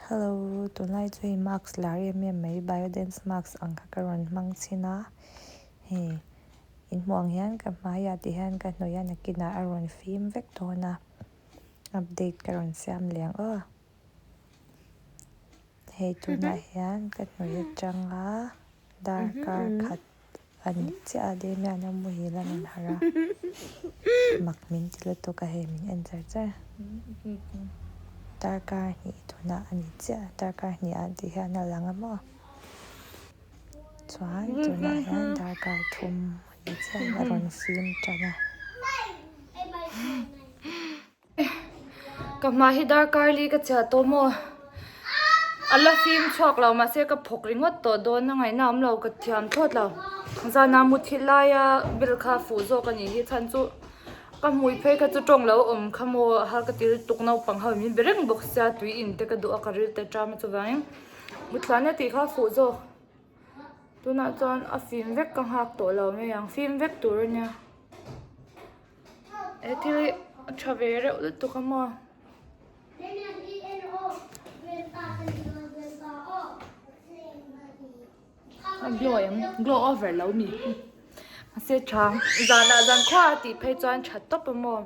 Hello, tunlai chu hei mask lar em em mai Biodance mask ang kha ka rawn hmang chhin a, hei inhmuh ang hian ka hmaiah ti hian ka hnawih a nakinah a rawn fim vek dawn a, update ka rawn siam leh ang aw. Hei tunah hian ka hnawih atanga darkar khat a ni chiah a Damian a muhil a rawn harh a mak min ti lutuk a hei min en char char darkar hnih tunah a ni chiah a darkar hnih ah tih hian a lang a maw chuan tunah hian darkar thum a ni chiah a rawn fim tan a. Ka hma hi darkar li ka chhiah tawh maw? A la fim chhuak lo mahse ka phawk ringawt tawh dawn a ngaihna awm lo ka thiam thlawt lo. Zana muthilh laia bel kha fuh zawk a nih hi chhan chu ka hmui phei kha chu tawng lo awm kha maw har ka ti lutuk naupang ho in min be reng bawk sia tui in te ka duh a ka ril te ṭam a chuvangin muthlana tih kha fuh zawk. Tunah chuan a fim vek ka nghak tawh lo mai ang fim vek tur a nia. He thil hi a tha ve reuh lutuk a maw. A glow em glow over lo mi mahse tha zanah zan khua a tih phei chuan tha tawp a maw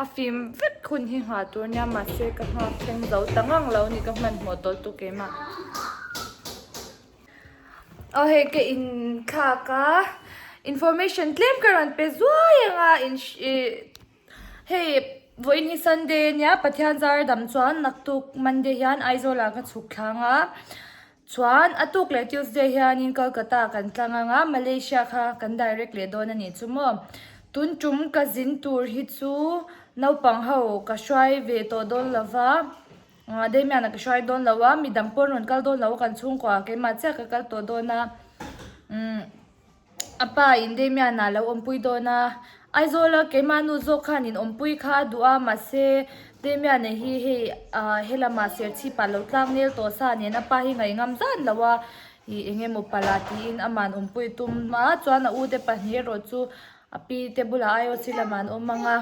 a fim vek hun hi nghah tur nia mahse ka nghak thleng zo ta ngang lo ni ka hmanhmawh tawh lutuk keimah. Aw hei ka inthlak a information tlem ka rawn pe zuai ang a in ih hei vawiin hi sunday ania Pathian zar dam chuan naktuk monday hian Aizawl ah ka chhuk thlang a chuan a tuk leh tuesday hianin Kolkata kan tlang ang a Malaysia kha kan direct leh dawn a nih chu maw tun tum ka zin tur hi chu naupang ho ka hruai ve tawh dawn lova. Damian-a ka hruai dawn lo a, midang pawh an rawn kal dawn lo a kan chhungkua keimah chiah ka kal tawh dawn a umm a pa in Damian-a lo awmpui dawn a Aizawl a keimah nu zawk khan in awmpui kha a duh a mahse Damian-a hi hei ah helamah serchhip ah lo tlang nel tawh sa nen a pa hi ngaihngam zan lo a ih eng emaw palh ah tiin aman awmpui tum a chuan a u te pahnih erawh chu A pi te bulah IOC lamah an awm ang a,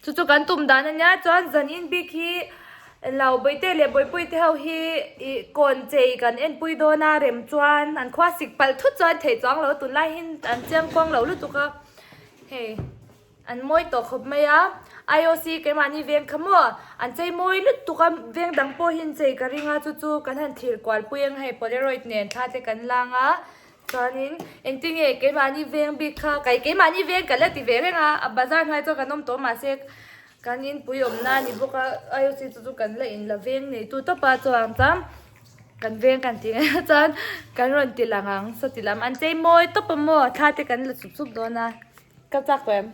chu chu kan tum dan a nia chuan zan in bik hi lo Bawihte leh Bawihpui te ho hi ih kawn chei kan enpui dawn a rem chuan an khua sik palh thut chuan theih chuang lo tunlai hi an chiang kuang lo lutuk a hei an mawi tawh khawp mai a IOC keimahni veng kha maw an chei mawi lutuk a veng dang pawh hi an chei ka ring a chu chu kan han thlir kual pui ang hei polaroid nen thla te kan lang a. Chuanin engtinge keimahni veng bik kha kai keimahni veng kan la ti ve reng a, a bazar hnuai chuan kan awm tawh mahse kan inpui awmna a ni bawk a IOC chu chu kan la in la veng nei tu tawp a chuan chuan kan veng kan ti nge chuan kan rawn ti lang ang sawti lam an chei mawi tawp a maw thla te kan la chuk chuk dawn a ka chak tawh em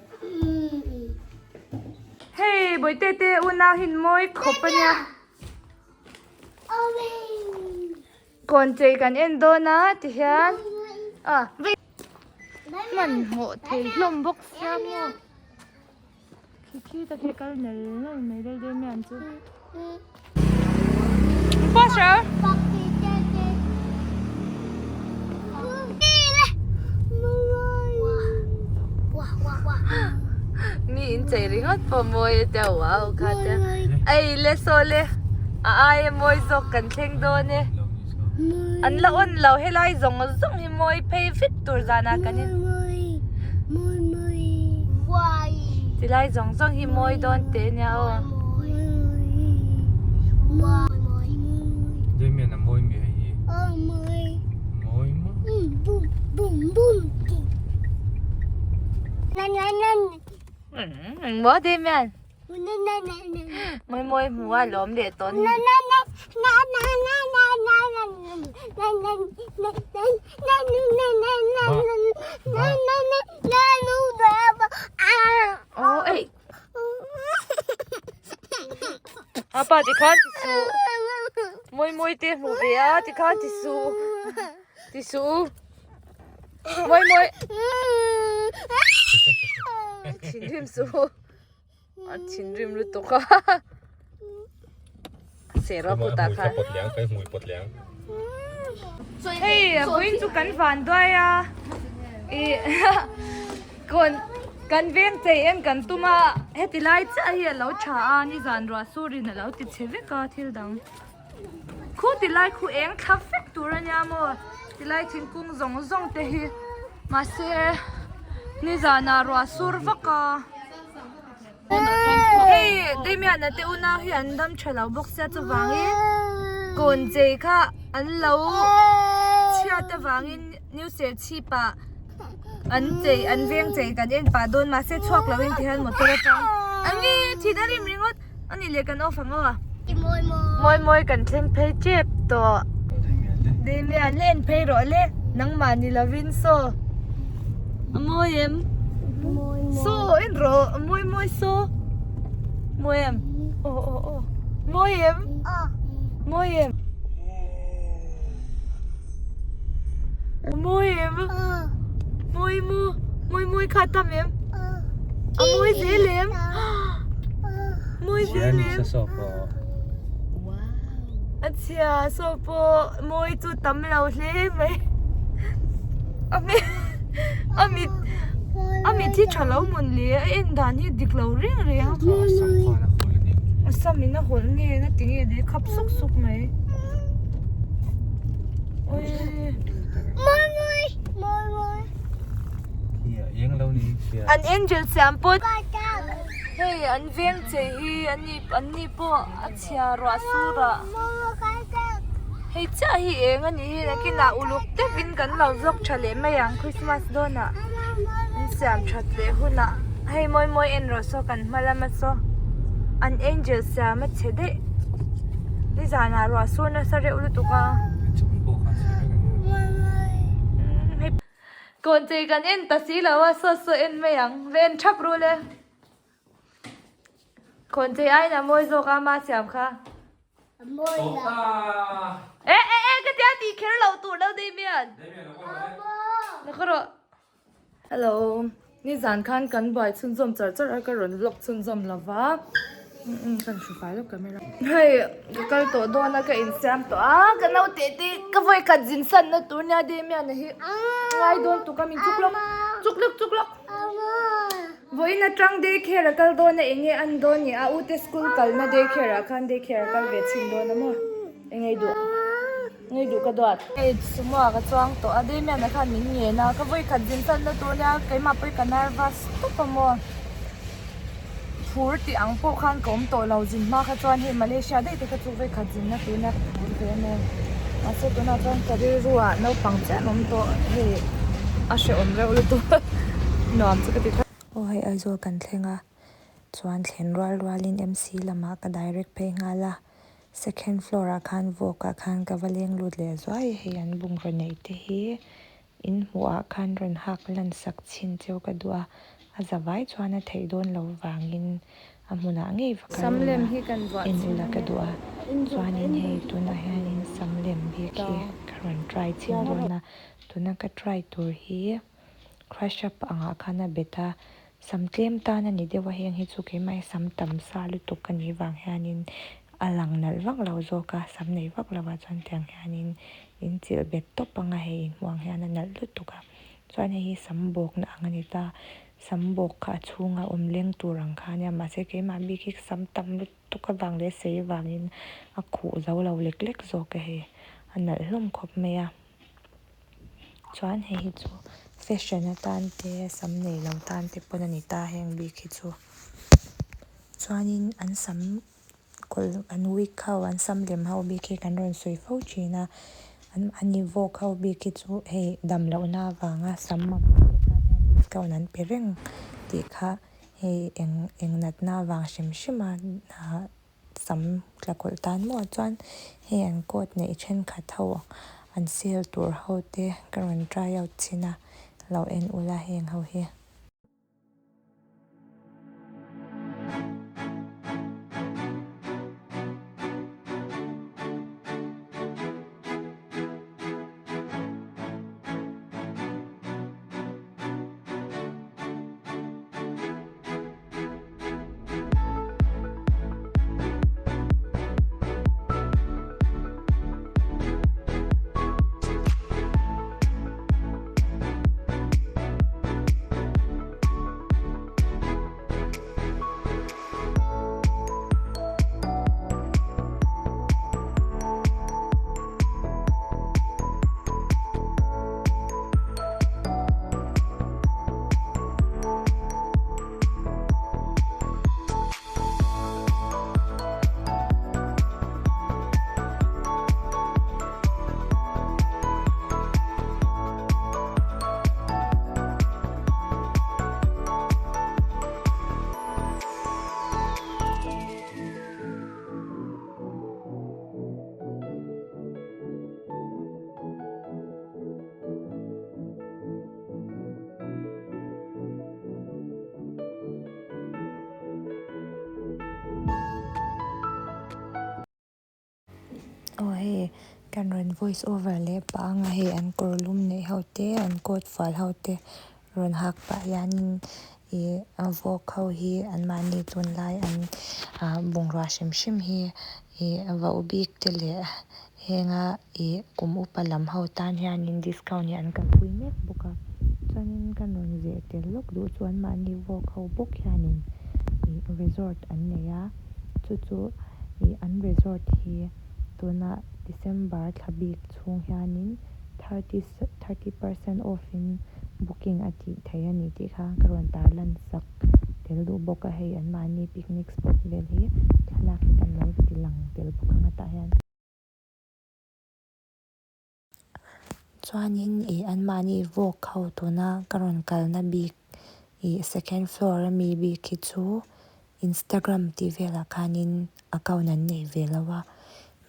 hei bawihte te unau hi an mawi khawp a nia. Kawn chei kan en dawn a tihian a hmanhmawh thei hlawm bawk sia maw khi khi te khi kal nal nal mai deuh deuh mai ang chu Poster Mi in chei ringawt pawh mawi a tia wow kha tia ei le saw le a aia mawi zawk kan thleng dawn e an la on lo helai zawng zawng hi mawi phei vek tur zanah kan in tilai zawng zawng hi mawi dawn teh ania aw. Engmaw Damian? Mawi mawi hmu a lawm leh tawh ni. Aw ei. Apa tikhan ti suh. Mawi mawi te hmu ve a tikhan ti suh. Ti suh. Mawi mawi. Thinrim suh. A thinrim lutuk a. Sero kutah khan. Hei a vawiin chu kan van duai a. Ih kawn kan veng chei en kan tum a heti lai chiah hi a lo tha a nizan ruah surin a lo ti chhe vek a thil dang. Khu tilai khu eng thla vek tur a nia maw tilai thingkung zawng zawng te hi mahse nizanah ruah sur vak a hei Damian-a te unau hi an dam tha lo bawk sia chuvangin kawn chei kha an lo chhiat avangin new serchhip ah an chei an veng chei kan en pah dawn mahse chhuak lo in tihian motor atang a nge thin a rim ringawt. A nih leh kan off ang aw. Mawi mawi kan thleng phei tep tawh. Damian le en phei rawh le nangmah ni lovin saw a mawi em saw en rawh a mawi mawi saw mawi em aw aw aw mawi em mawi em mawi em mawi mu mawi mawi kha tam em a mawi zel em mawi zel em a chhia saw pawh mawi chu tam lo hle mai a hmel a mit a mit hi tha lo mawn le a en dan hi dik lo reng reng a sam in a hawlh nge na ti nge le khap suk suk mai an angel siam pawh hei an veng che hi an ni an ni pawh a chhia ruah sur ah hei chiah hi eng a nih hi nakinah uluk deuhin kan lo vlog tha leh mai ang christmas dawnah an siam that leh hunah hei mawi mawi en rawh saw kan hma lama saw an angel siam a chhe daih nizanah ruah sur nasa reuh lutuk a kawn chei kan en ta si lo a saw saw en mai ang va en thap rul e. Khawn chei aiin a mawi zawk a ma siam kha. A mawi lo. E e e ka tia tih kher loh tur lo Damian. Na khaw rawh. Hello. Nizan khan kan buai chhunzawm char char a ka rawn vlog chhunzawm lova. Kan hru fai lawk camera. Hei ka kal tawh dawn a ka insiam tawh a ka naute te ka vawi khat zin san na tur nia Damian a hi ngai dawn tuk a min chuk lawk chuk lawk chuk lawk. Vawiin atang day care a kal dawn a enge an dawn ni a ute school kalna day care ah khan day care a kal ve chhin dawn a maw enge i duh enge i duh ka duat. Hei sumo ah ka chuang tawh a Damian-a khan min ngen a ka vawi khat zin chan na tur nia keimah pawh hi ka nervous tawp a maw phur tih ang pawh khan ka awm tawh lo zin hma kha chuan hei Malaysia daih te kha chu vawi khat zin na tur nia ka phur ve em em mahse tunah chuan ka rilru ah naupang chiah an awm tawh hei a hrehawm reuh lutuk a nuam chu ka ti tlat. Aw hei Aizawl kan thleng a chuan thlen rual rualin MC lamah ka direct phei nghal a second floor ah khan vawk ah khan ka va leng lut leh zuai a hei an bungraw neih te hi In hmuhah khan rawn hak lan sak chhin cheu ka duh a, a za vai chuan a theih dawn lo vangin a hmunah ngei va kal ula, en ula ka duh a. Chuanin hei tunah hianin sam lem bik hi ka rawn try chhin dawn a, tuna ka try tur hi crush up angah khan a bet a, sam tlem tan a ni deuh a, heng hi chu keimah hi sam tam sa lutuk ka nih vang hianin a lang nalh vak lo zawk a, sam nei vak lovah chuan tiang hianin in chilh bet tawp ang a hei inhmuh ang hian a nalh lutuk a chuan hei hi sam bawkna ang a ni ta sam bawk kha a chhunga awm leng tur ang kha a nia mahse keimah bik hi sam tam lutuk avang leh sei vangin a khuh zo lo lek lek zawk a hei a nalh hlawm khawp mai a chuan hei hi chu fashion atan te sam nei lo tan te pawn a ni ta heng bik hi chu chuanin an sam. Kawlh an week ho an sam lem ho bik hi kan rawn sawi fo thin a an ani vawk ho bik hi chu hei dam lohna avanga sam mamawh te tan hian discount an pe reng tih kha hei eng eng natna avang hrim hrim a ah sam tla kawlh tan maw chuan hei an coat neih thenkhat ho an sale tur ho te ka rawn try out chhin a lo en ula heng ho hi. Hei kan rawn voice over leh pah anga hei an kawr lum neih ho te an coat fual ho te rawn hak pah hianin ih vawk ho hi an mahni tunlai an ah bungrua hrim hrim hi ih voh bik te leh henga ih kum upa lam ho tan hianin discount hi an kalpui mek bawk a chuanin ka rawn zeh tel lawk duh chu an mahni vawk ho bawk hianin ih resort an nei a chu chu ih an resort hi tuna December thla bik chhung hianin thirty thirty percent off in booking a tih theih a ni tih kha ka rawn tar lan sak tel duh bawk a hei an mahni picnic spot vel hi thlalak hi kan lo ti lang tel bawk ang a tah hian. Chuanin ih anmahni vawk ho tuna ka rawn kalna bik ih second floor ami bik hi chu Instagram tih velah khanin account an nei ve lo a,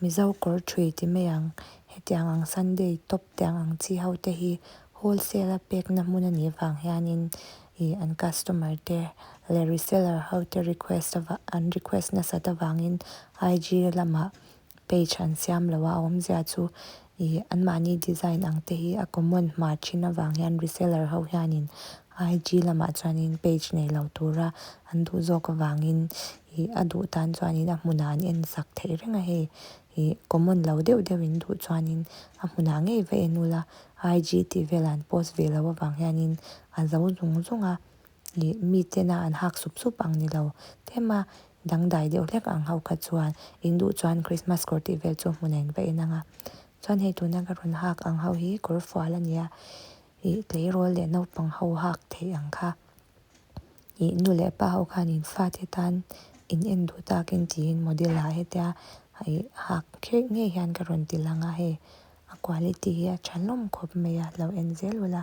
Mizo kawr thui ti mai ang, hetiang ang Sunday top tiang ang chi ho te hi wholesale a pekna hmun a nih vang hianin ih an customer te leh reseller ho te request avang an request nasat avangin IG lamah page an siam lo a, a awmzia chu ih anmahni design ang te hi a common hma thin avang hian reseller ho hianin IG lamah chuanin page nei lo tura an duh zawk avangin ih a duh tan chuanin a hmunah an en sak theih reng a hei ih common lo deuh deuh in duh chuanin a hmunah ngei va en ula IG tih velah an post ve loh avang hianin a zo zung zung a. Ih mi tena an hak sup sup ang ni lo tlem a, dangdai deuh hlek ang ho kha chuan in duh chuan Christmas kawr tih vel chu hmun a in va en ang a. Chuan hei tuna ka rawn hak ang ho hi kawr fual a nia, ih tleirawl leh naupang ho hak theih ang kha. Ih nu leh pa ho khan in fate tan in en duh takin tiin model ah hetia ih hak kherh ngei hian ka rawn ti lang a hei a quality hi a tha hlawm khawp mai a lo en zel ula.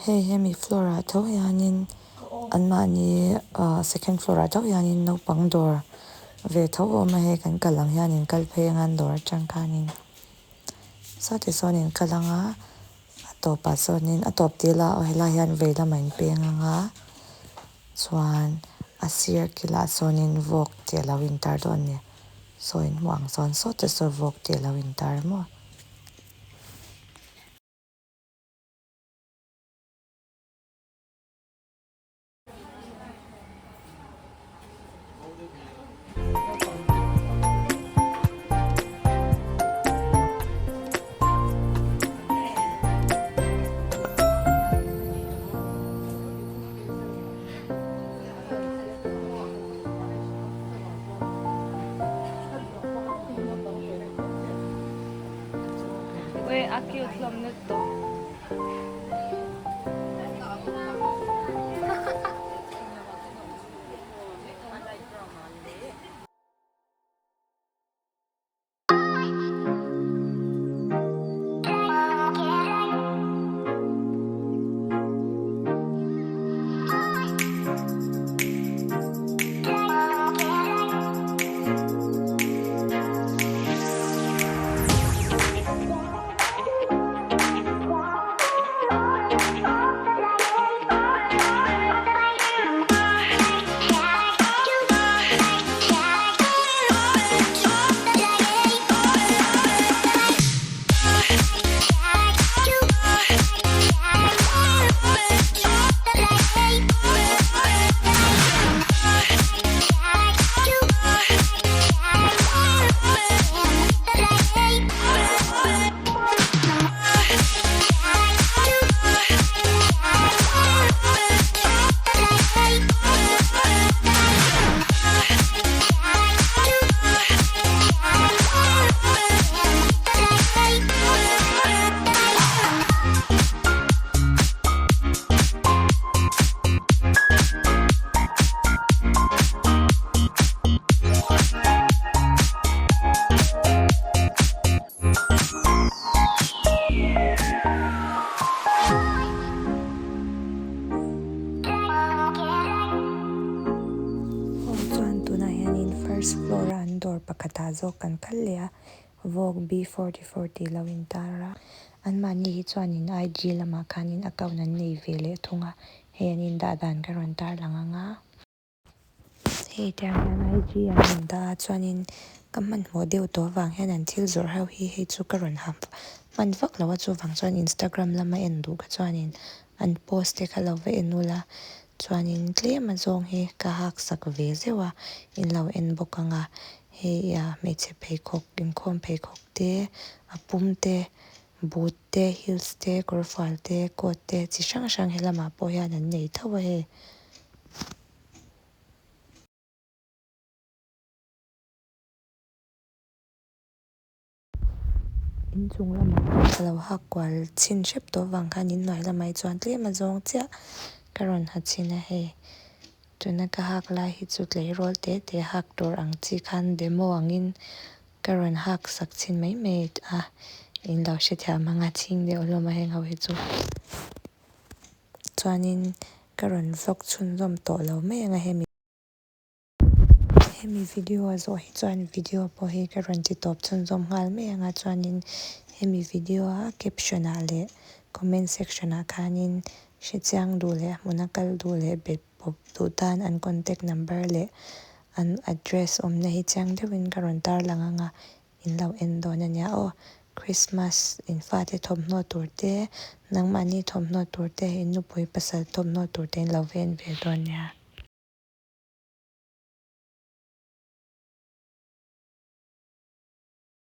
Hei hemi floor ah tho hianin anmahni ah second floor ah tho hianin naupang dawr ve tho a awm a hei kan kal ang hian in kal phei anga an dawr atang khanin sawti sawn in kal anga a tawpah sawnin a tawp tel a aw helai hian vei lamah in peng anga chuan a sir kilah sawnin vawk tih alo intar dawn a ni saw in hmuh ang sawn sawte saw vawk tih alo intar maw. A cute hlawm lutuk. pakhatah zawk kan kal leh a vawk b 44 tih lo intar a anmahni hi chuanin IG lamah khanin account an nei ve leh thung a hei an indah dan ka rawn tarlang ang a. Hei tiang hian IG an rawn dah a chuanin ka hmanhmawh deuh tawh avang hian an thil zawrh ho hi hei chu ka rawn ha hman vak lo a chuvang chuan Instagram lama en duh kha chuanin an post te kha lo va en ula chuanin tlem a zawng hi ka hak sak ve zeuh a in lo en bawk ang a hei ah hmeichhe pheikhawk inkhawm pheikhawk te a pum te boot te heels te kawrfual te coat te chi hrang hrang he lamah pawh hian an nei tho a hei. Inchung lamah ka lo hak kual chhin hrep tawh avang khan inhnuai lamah hi chuan tlem a zawng chiah ka rawn ha chhin a hei tuna ka hak lai hi chu tleirawl te te hak tur ang chi khan demo angin ka rawn hak sak chhin mai mai a in lo hrethiam ang a chhing deuh hlawm a heng ho hi chu chuanin ka rawn vlog chhunzawm tawh lo mai ang a hemi. Hemi video a zawh hi chuan video pawh hi ka rawn ti tawp chhunzawm nghal mai ang a chuanin hemi video a caption ah leh comment section ah khanin hrechiang duh leh hmuna kal duh leh bet pawp duh tan an contact number leh an address awmna hi chiang deuhin ka rawn tarlang ang a in lo en dawn a nia aw. Christmas in fate thawmhnaw tur te nangmahni thawmhnaw tur te in nupui pasal thawmhnaw tur te in lo ven ve dawn nia.